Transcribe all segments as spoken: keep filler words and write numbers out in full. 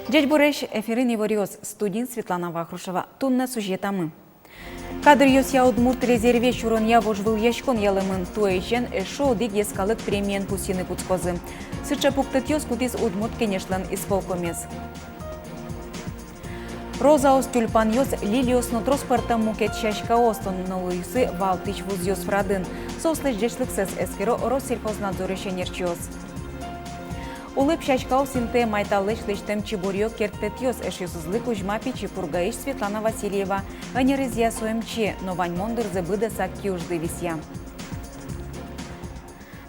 Ӟечбуресь! Эфирын иворъёс, студиын Светлана Вахрушева. Туннэ сюжетамы. Кадръёсъя удмурт резерве сюронъя вожвылъяськон ялэмын. Туэысен эшшо одӥг йӧскалык премиен пусйыны кутскозы. Сыӵе пуктэтъёс кутӥз Удмурт Кенешлэн исполкомез. Розаос, тюльпанъёс, лилиос но трос пӧртэм мукет сяськаос туннэ улӥсы валтӥсь вузъёс радын. Соослэсь ӟечлыксэс эскеро Россельхознадзорысь ӧнерчиос. Улып сяськаос интые майталлэсь лэсьтэм чиборъё керттэтъёс эшъёсызлы кузьма Пичи Пургаысь Светлана Васильева. Ӧнерезъя со эмчи, но ваньмон дырзэ быдэсак киужды висъя.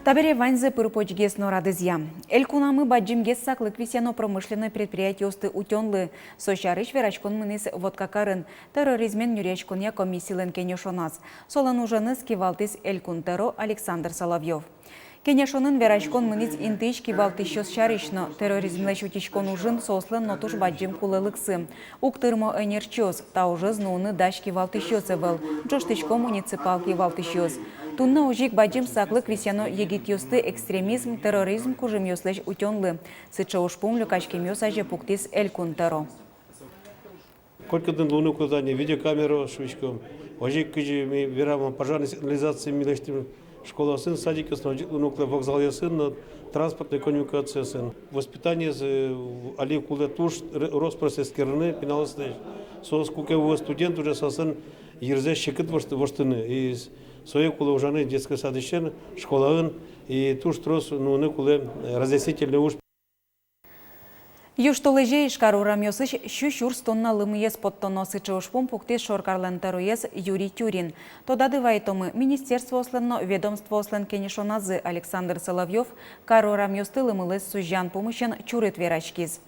Табере ваньзэ пыр-почгес но радызъя. Элькунамы бадӟымгес саклык висъяно промышленной предприятиосты утёнлы. Со сярысь вераськон мынӥз Воткакарын терроризмен нюръяськонъя комиссилэн кенешоназ. Солэн уженыз кивалтӥз Элькун тӧро Александр Соловьёв. Кенешонын вераськон мынӥз интыысь кивалтӥсьёс сярысь но. Терроризмлэсь утиськон ужын соослэн но туж бадӟым кулэлыксы. Уг тырмо ӧнерчиос, та ужез нуыны дась кивалтӥсьёс ӧвӧл, ӝожтӥсько муниципал кивалтӥсьёс. Туннэ озьы ик бадӟым саклык висъяно егитъёсты экстремизм, терроризм кужымъёслэсь утёнлы. Сыӵе ужпум люкаськемъёс азе пуктӥз Элькун тӧро. Котькытын луыны кулэ ини видеокамера, шуиськом. Озьы ик, кызьы ми верамы, пожарной сигнализация милесьтым школаосын, садикъёсын, озьы ик луыны кулэ вокзалъёсын но транспортной коммуникациосын. Воспитаниез, э, али кулэ туж р-, рос-прос эскерыны пиналъёслэсь. Соос куке вуэ студент, уже соослэн йырзэс секыт вошт-, воштыны. И с-, сое кулэ ужаны детской садысен, школаын, и туж трос нуыны кулэ, э, разъяснительный уж. Южтолэзе Ижкар урамъёсысь сю сюрс тонна лымыез поттоно. Сыӵе ужпум пуктӥз шоркарлэн тӧроез Юрий Тюрин. Тодады вайытомы, министерствоослэн но ведомствоослэн кенешоназы Александр Соловьёв кар урамъёсты лымылэсь сузян пумысен чурыт вераськиз.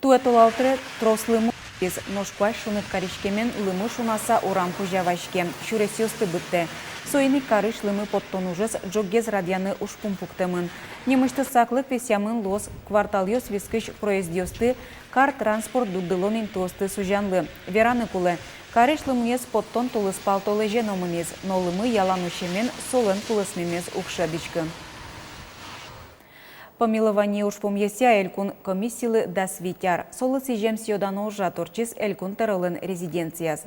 Туэ толалтэ трос лымы вуиз, нош куазь шуныт кариськемен лымы шунаса урам кузя ваське, сюресъёсты быдтэ. Соин ик карысь лымы поттон ужез ӝоггес радъяны ужпум пуктэмын. Нимысьтыз саклык висъямын луоз кварталъёс вискысь проездъёсты, кар транспорт дугдылон интыосты сузянлы. Вераны кулэ, карысь лымыез поттон тулыспал толэзе но мынӥз, но лымы ялан усемен солэн кулэсмемез уг шӧдӥськы. Помилование ужпумъёсъя элькун комиссилы дас вить ар. Солы сӥзем сӥё-дано ужрад ортчиз Элькун тӧролэн резиденцияз.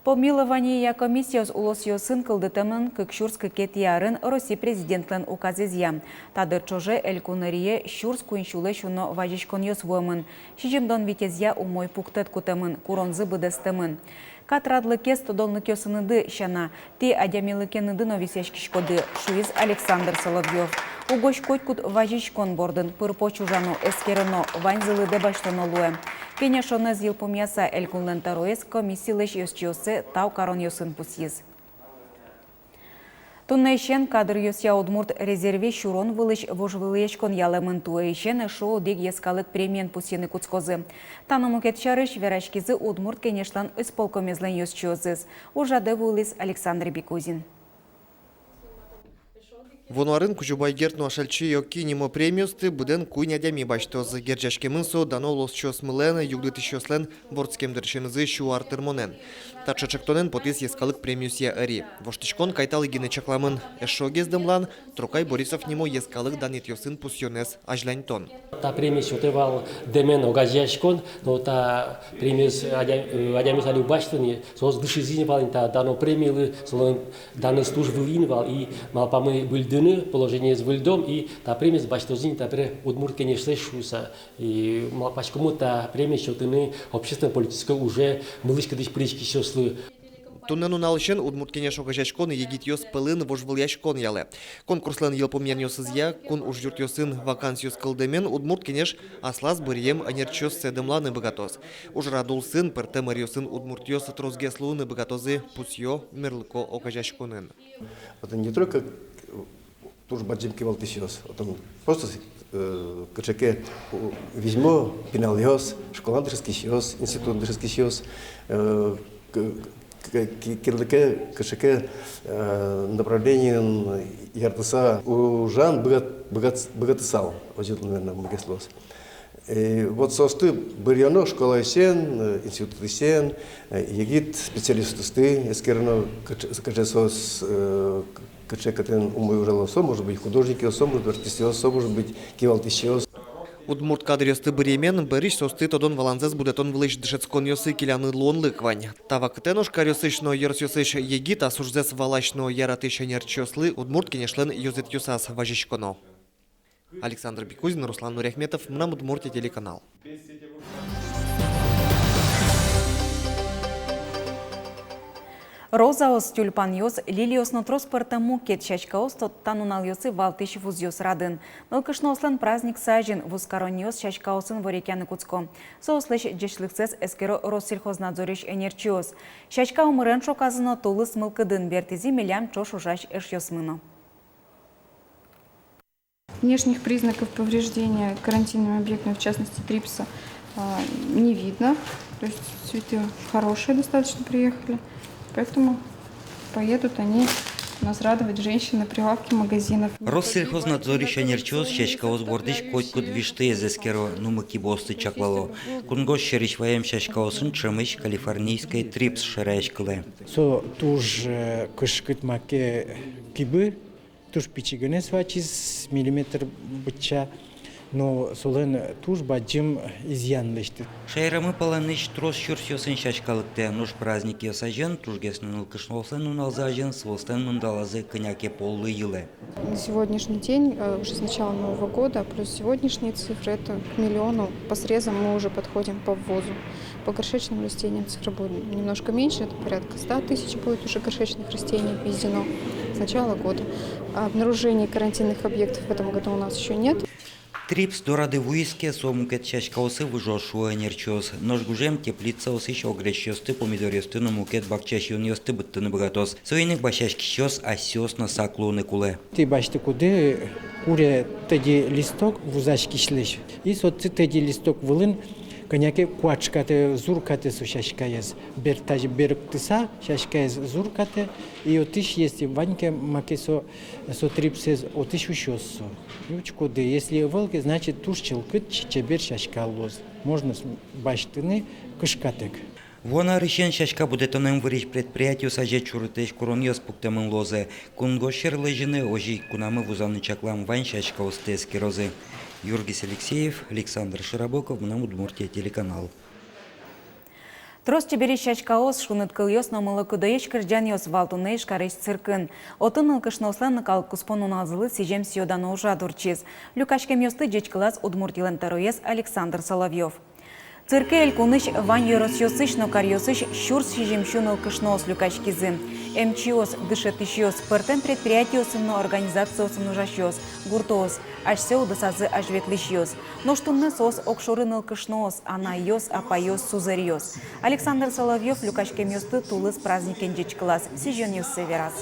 Помилованиея комиссиос улосъёсын кылдытэмын кык сюрс кыкетӥ арын Россия Президентлэн указэзъя. Та дыр ӵоже элькун ӧрие сюрс куинь сюлэсь уно вазиськонъёс вуэмын. Сизьымдон витезъя умой пуктэт кутэмын, куронзы быдэстэмын. Катрадлыкез тодонлыкъёсыныды сяна, тӥ адямилыкеныды но висъяськиськоды, шуиз Александр Соловьёв. Угось котькуд вазиськон бордын пыр-поч ужано, эскероно, ваньзы лыдэ басьтоно луэ. Кенешонэз йылпумъяса, элькунлэн тӧроез комиссилэсь ёзчиоссэ тау каронъёсын пусйиз. Туннэысен кадръёсъя удмурт резерве сюрон вылысь вожвылъяськон ялэмын. Туэысен эшшо одӥг йӧскалык премиен пусйыны кутскозы. Та но мукет сярысь вераськизы Удмурт Кенешлэн исполкомезлэн ёзчиосыз. Ужрадэ вуылӥз Александр Бекузин. Вуоно арын Кузебай Герд но Ашальчи Оки нимо премиосты быдэн куинь адями басьтоз. Герӟаськемын со дано улосчиосмылэн, югдытӥсьёслэн вордскем дырысенызы сю ар тырмонэн. Таӵе ӵектонэн потӥз йӧскалык премиосъя ӧри. Воштӥськон кайталы гинэ чакламын. Эшшо гес дэмлан Трокай Борисов нимо йӧскалык данъетъёсын пусъёнэз азьланьтон. Та премиез сётэ вал дэмен огазеяськон, но та премиез адя-, э, адямиос али уг басьто ни, соос дышизы ни вал ини та дано премилы, солэн данэз туж вылӥ ини вал, и малпамы выльдыны, положениез выльдом, и та премиез басьтозы ини табере Удмурт Кенешлэсь шуыса. И малпаськомы та премиез сётыны общественно-политической уже мылысь-кыдысь пыриськисьёслы. Туннэ нуналысен Удмурт Кенеш огазеяськон егитъёс пӧлын вожвылъяськон ялэ. Конкурслэн йылпумъянъёсызъя, кун ужъюртъёсын вакансиос кылдэмен, Удмурт Кенеш аслаз быръем ӧнерчиоссэ дэмланы быгатоз. Ужрад улсын пӧртэм ӧръёсын удмуртъёс тросгес луыны быгатозы, пусъё мерлыко огазеяськонын. Это не только туж бадӟым кивалтӥсьёс. Отын просто, э, кыӵе ке, у, визьмо пиналъёс, школаын дышетскисьёс, институтын дышетскисьёс, э, к-, к-, к-, кинлы ке кыӵе ке, э, направлениын ярдыса ужан быгат-, быгат-, быгатысал, озьы, наверно, мукет луоз. Э, вот соосты быръёно школаысен, э, институтысен, э, егит специалистъёсты эскероно, кыӵе, кыӵе соос, э, кыӵе кытын умой ужало со, может быть, художникъёс со, может быть, артистъёс со, может быть, кивалтӥсьёс. Удмурт кадръёсты быръемен, бӧрысь соосты тодон-валанзэс будэтон вылысь дышетсконъёсы келяны луонлык вань. Та вакытэ нош каръёсысь но ёросъёсысь егит ас ужзэс валась но яратӥсь ӧнерчиослы Удмурт Кенешлэн ёзэтъёсаз вазиськоно. Александр Бекузин, Руслан Нуриахметов, «Мынам Удмуртие» телеканал. Розаос, тюльпанъёс, лилиос но трос пӧртэм мукет сяськаос то-, та нуналъёсы валтӥсь вузъёс радын. Нылкышноослэн праздниксы азьын вузкаронниос сяськаосын ворекъяны кутско. Соослэсь ӟечлыксэс эскеро Россельхознадзорысь ӧнерчиос. Сяська омырен шоказы но тулыс мылкыдын бертӥзы милям ӵош ужась эшъёсмы но. Внешних признаков повреждения карантинными объектами, в частности трипса, а, не видно. То есть цветы хорошие достаточно приехали. Поэтому поедут они у нас радовать женщин на прилавке магазинов. Россельхознадзорысь ӧнерчиос сяськаос бордысь котькуд висьтыез эскеро, нумы-кибыосты чаклало. Кунгож сьӧрысь ваем сяськаосын ӵемысь калифорнийской трипс шараяськылэ. Со туж, э, кышкыт маке кибы. Туж пичи гинэ со ачиз, миллиметр быдӟа, но солэн туж бадӟым изъян лэсьтэ. Шаерамы палэнысь трос сюрсъёсын сяська лыктэ, нош праздникъёс азьын, тужгес но нылкышноослэн нуналзы азьын, соослэн мындалазы кӧня ке поллы йылэ. На сегодняшний день, э, уже с начала Нового года, плюс сегодняшние цифры, это к миллиону по срезам мы уже подходим по ввозу. По горшечным растениям цифра будет немножко меньше, это порядка ста тысяч будет уже горшечных растений ввезено с начала года. А обнаружений карантинных объектов в этом году у нас ещё нет. Трипс дорады вуиз ке, со мукет сяськаосы выжоз, шуо ӧнерчиос. Нош гужем теплицаосысь огресьёсты, помидоръёсты но мукет бакча сиёнъёсты быдтыны быгатоз. Соин ик басьяськисьёс асьсэос но сак луыны кулэ. Тӥ басьтыкуды куре тӧдьы листок вузаськисьлэсь. И со тӧдьы листок вылын кӧня ке куашкатэ, зуркатэ со сяськаез. Бертазь берыктыса сяськаез зуркатэ. И отысь, если вань ке маке со, со трипсэз, отысь усёз со. И учкоды, если ӧвӧл ке, значит, туж чылкыт, ч-, чебер сяська луоз. Можно с-, басьтыны кышкатэк. Вуоно арысен сяська будэтонэн вырись предприятиос азе чурытэсь куронъёс пуктэмын луозы. Кунгож сьӧр лэзьыны, озьы ик кунамы вузаны чаклам вань сяськаосты эскерозы. Юргис Алексеев, Александр Широбоков, «Мынам Удмуртие» телеканал. Трос чебересь сяськаос, шуныт кылъёс но мылокыдоесь кырӟанъёс вал туннэ Ижкарысь циркын. Отын нылкышноослэн калыккуспо нуналзылы сӥзем сӥё-дано ужрад ортчиз. Люкаськемъёсты ӟечкылаз Удмуртилэн тӧроез Александр Соловьёв. Цирке элькунысь вань ёросъёсысь но каръёсысь сюрс сизьымсю нылкышноос люкаськизы. Эмчиос, дышетӥсьёс, пӧртэм предприятиосын но организациосын ужасьёс, гуртоос, асьсэ удысазы азьветлӥсьёс. Нош туннэ соос огшоры нылкышноос, анайёс, апайёс, сузэръёс. Александр Соловьёв люкаськемъёсты тулыс праздникен ӟечкылаз, сӥзёнъёссэ вераз.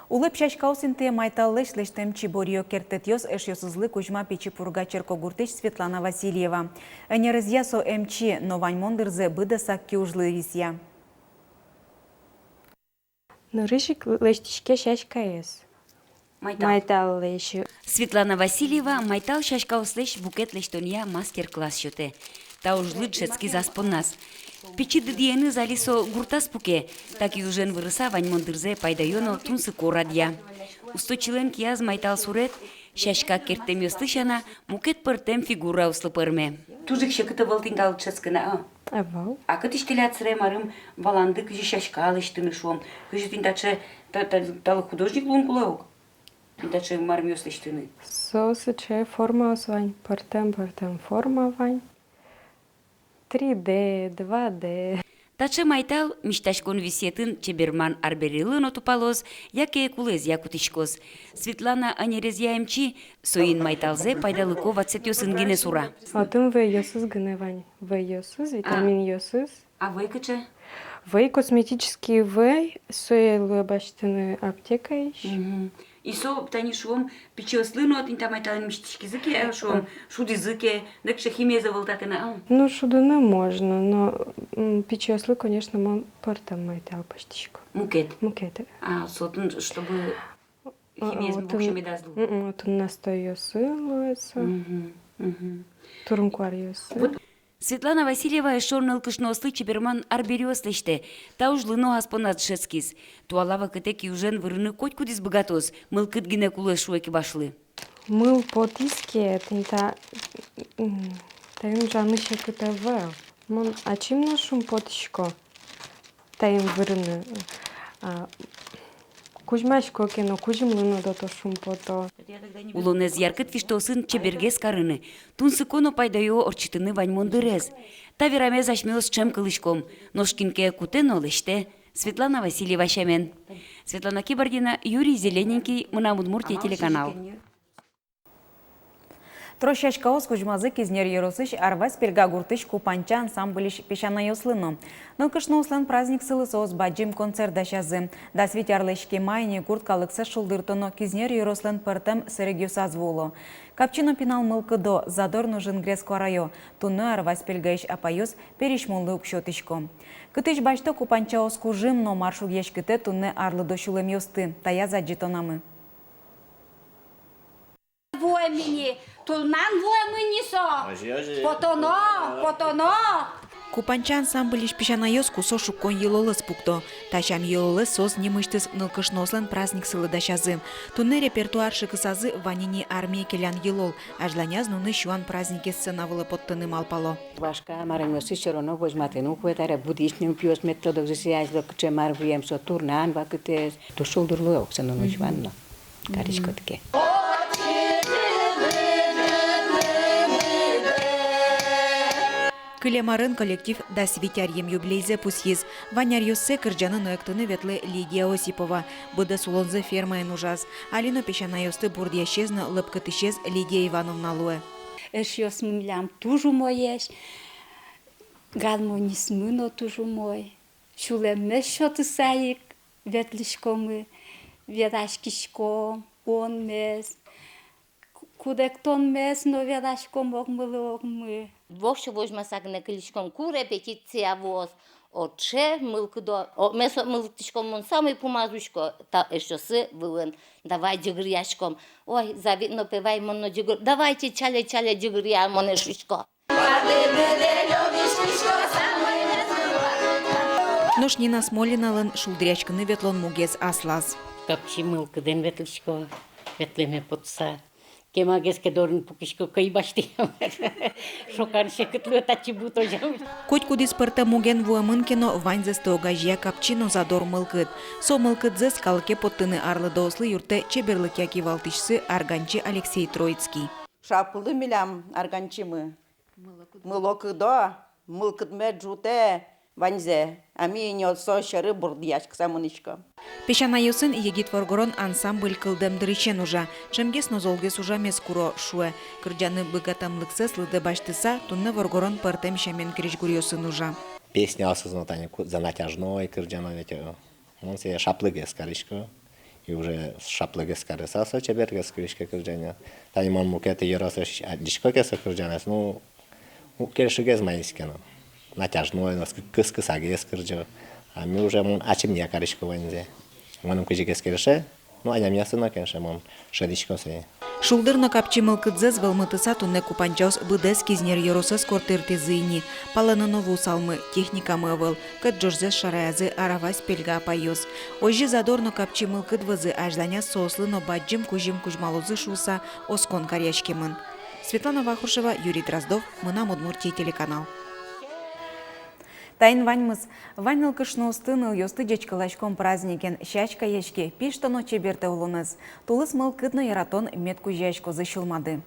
Улэп сяськаос интые майталлэсь лэсьтэм чиборъё керттэтъёс эшъёсызлы кузьма Пичи Пурга черкогуртысь Светлана Васильева. Ӧнерезъя со эмчи, но ваньмон дырзэ быдэсак киужлы висъя. Нырысь ик лэсьтӥське сяськаез. Майтал. Майталлэсь. Светлана Васильева майтал сяськаослэсь букет лэсьтонъя мастер-класс сётэ. Та ужлы дышетскиз ас понназ. Пичи дыдыеныз али со гуртаз пуке. Та киужен вырыса ваньмон дырзэ пайдаё но тунсыко радъя. Усточилэн кияз майтал сурет сяська керттэмъёслы сяна мукет пӧртэм фигураослы пӧрме. Туж ик секыт ӧвӧл тӥни талы дышетскыны, а? Ӧвӧл. А кытысь тӥляд сыре, марым, валанды, кызьы сяська лэсьтыны, шуом? Кызьы тӥни таӵе, та-, та-, талы художник луыны кулэ ук? Тӥни таӵе марымъёс лэсьтыны. Со сыӵе формаос вань, пӧртэм-пӧртэм форма вань. Три дэ, два дэ. Таӵе майтал мисьтаськон висъетын чеберман арберилы но тупалоз, яке кулэезъя кутӥськоз. Светлана ӧнерезъя эмчи, соин майталзэ пайдалыко ватсэтъёсын гинэ сура. Отын вӧйёсыз гинэ вань. Вӧйёсыз, а, витаминъёсыз. А вӧй кыӵе? Вӧй, косметический вӧй, сое луэ басьтыны аптекаысь. Мгм. И со, тани шуом, пичиослы но тӥни та майталэн мисьтӥськизы ке, э, шуом, шудӥзы ке, нокыӵе химиез ӧвӧл татын, а? Ну, шудыны можно, но, м, пичиослы, конечно, мон пӧртэм майтал басьтӥсько. Мукет? Мукет. А, со отын, чтобы химиез, э, отын, воксё медаз лу. М-м, отын настойёсы луэ со. Мгм, мгм. Турын-куаръёсы. Вот. Светлана Васильева эшшо нылкышноослы чеберман арбериос лэсьтэ. Та ужлы но ас понназ дышетскиз. Туала вакытэ киужен вырыны котькудӥз быгатоз, мылкыд гинэ кулэ, шуэ кибашлы. Мыл потӥз ке, тӥни та, м, таин ӝаны секыт ӧвӧл. Мон ачим но шумпотӥсько таин вырыны. А, кузьмасько ке но, кузьымлы но дотоз шумпото. Улонэз яркыт виштосын чебергес карыны, тунсыко но пайдаё ортчытыны ваньмон дырез. Та верамез асьмеос ӵем кылӥськом, нош кин ке кутэ но лэсьтэ. Светлана Васильева сямен. Светлана Кибардина, Юрий Зелененький, «Мынам Удмуртие» телеканал. Трос сяськаос кузьмазы Кизнер ёросысь Арвась-Пельга гуртысь «Купанча» ансамбльысь песянайёслы но. Нылкышноослэн праздниксылы соос бадӟым концерт дасязы. Дас вить арлэсь кема ини гурт калыксэс шулдыртоно Кизнер ёрослэн пӧртэм сэрегъёсаз вуыло. Капчи но пинал мылкыдо, задор но жингрес куараё. Туннэ Арвась-Пельгаысь апайёс пересьмонлы уг сётӥсько. Кытысь басьто «Купанчаос» кужым но мар шугъяськытэ туннэ арлыдо сюлэмъёсты, таяз адӟытонамы. Вуэм ини, турнан вуэм ини со. Озьы, озьы. Потоно, потоно. «Купанча» ансамбльысь песянайёс кусо шуккон йылолэз пукто. Та сям йылолэз соос нимысьтыз нылкышноослэн праздниксылы дасязы. Туннэ репертуар шыкысазы вань ини «Армие келян» йылол. Азьланяз нуны сюан праздникез сцена вылэ поттыны малпало. Вашка марымъёсыз всё равно возьматыны уг куэ, табере будӥсь нылпиос мед тодозы, сое азьло кыӵе мар вуэм, со турнан вакытэз. Туж шулдыр луэ ук со, нунысь ванно кариськод ке. Кылем арын коллектив дас вить аръем юбилейзэ пусйиз. Вань аръёссэ кырӟаны но эктыны ветлэ Лидия Осипова. Быдэс улонзэ фермаын ужаз. Али но песянайёсты бурдъясез но лӧпкытӥсез Лидия Ивановна луэ. Эшъёсмы милям туж умоесь, гармонистмы но туж умой. Сюлэммес сётыса ик ветлӥськомы, вераськиськом, уонмес, ку-, куректонмес но вераськом огмылы огмы. Воксё возьмаса гинэ кылиськом, ку репетиция вуоз, отчы мылкыдо, о, ми со мылкыдӥськом, мон самой пумаз учко та эшъёсы вылын, давай ӟыгыръяськом. Ой, завидно пе, вай мон но ӟыгыр, давайте чале-чале ӟыгыръямон, шуисько. Нош Нина Смолиналэн шулдыръяськыны ветлон мугез аслаз. Капчи мылкыдэн ветлӥсько, ветлэме потса. Кемагес ке дорын пукисько, кӧй басьтӥ. Шокан секыт луэ татчы бутозям. Котькудӥз пӧртэм муген вуэмын ке но, ваньзэсты огазея капчи но задор мылкыд. Со мылкыдзэс калыке поттыны арлыдоослы юрттэ чеберлыкъя кивалтӥсьсы, арганчи Алексей Троицкий. Шаплы милям арганчимы. Мылокыдо, мылкыдме ӝутэ ваньзэ. А ми ини со сьӧры бурдъяськыса мынӥськом. Песянайёсын «Егит воргорон» ансамбль кылдэм дырысен ужа. Ӵемгес но золгес ужамез куро, шуэ. Кырӟаны быгатэмлыксэс лыдэ басьтыса, туннэ воргорон пӧртэм сямен крезьгуръёсын ужа. Песняосыз но тани ку-, за натяжной кырӟано ведь, э, мон сое шаплыгес карисько. И уже шаплыгес карыса, со чебергес кылиське кырӟанъя. Тани мон мукет ёросысь адӟисько ке со кырӟанэз, ну, ну, кельшигес маиз ке но. Натяжной но, кыс-, кыскысагес кырӟо. А ми уже мон ачимъя карисько ваньзэ. Мыным кызьыгес кельше, ну, адямиослы но кельше, мон шӧдӥсько сое. Шулдыр но капчи мылкыдзэс вӧлмытыса, туннэ «Купанчаос» быдэс Кизнер ёросэз кортыртӥзы ини. Палэнэ но вуысалмы, техникамы ӧвӧл, кӧт ӝожзэс шараязы Арвась-Пельга апайёс. Озьы задор но капчи мылкыд вӧзы азьланяз соослы но бадӟым кузьым кузьмалозы шуыса оскон каръяськемын. Светлана Вахрушева, Юрий Дроздов, «Мынам Удмуртие» телеканал. Таин ваньмыз. Вань нылкышноосты, нылъёсты ӟечкыласьком праздникен, сяськаяське, пиштоно чеберте улонэз. Тулыс мылкыд но яратон мед кузёяськозы сюлмады.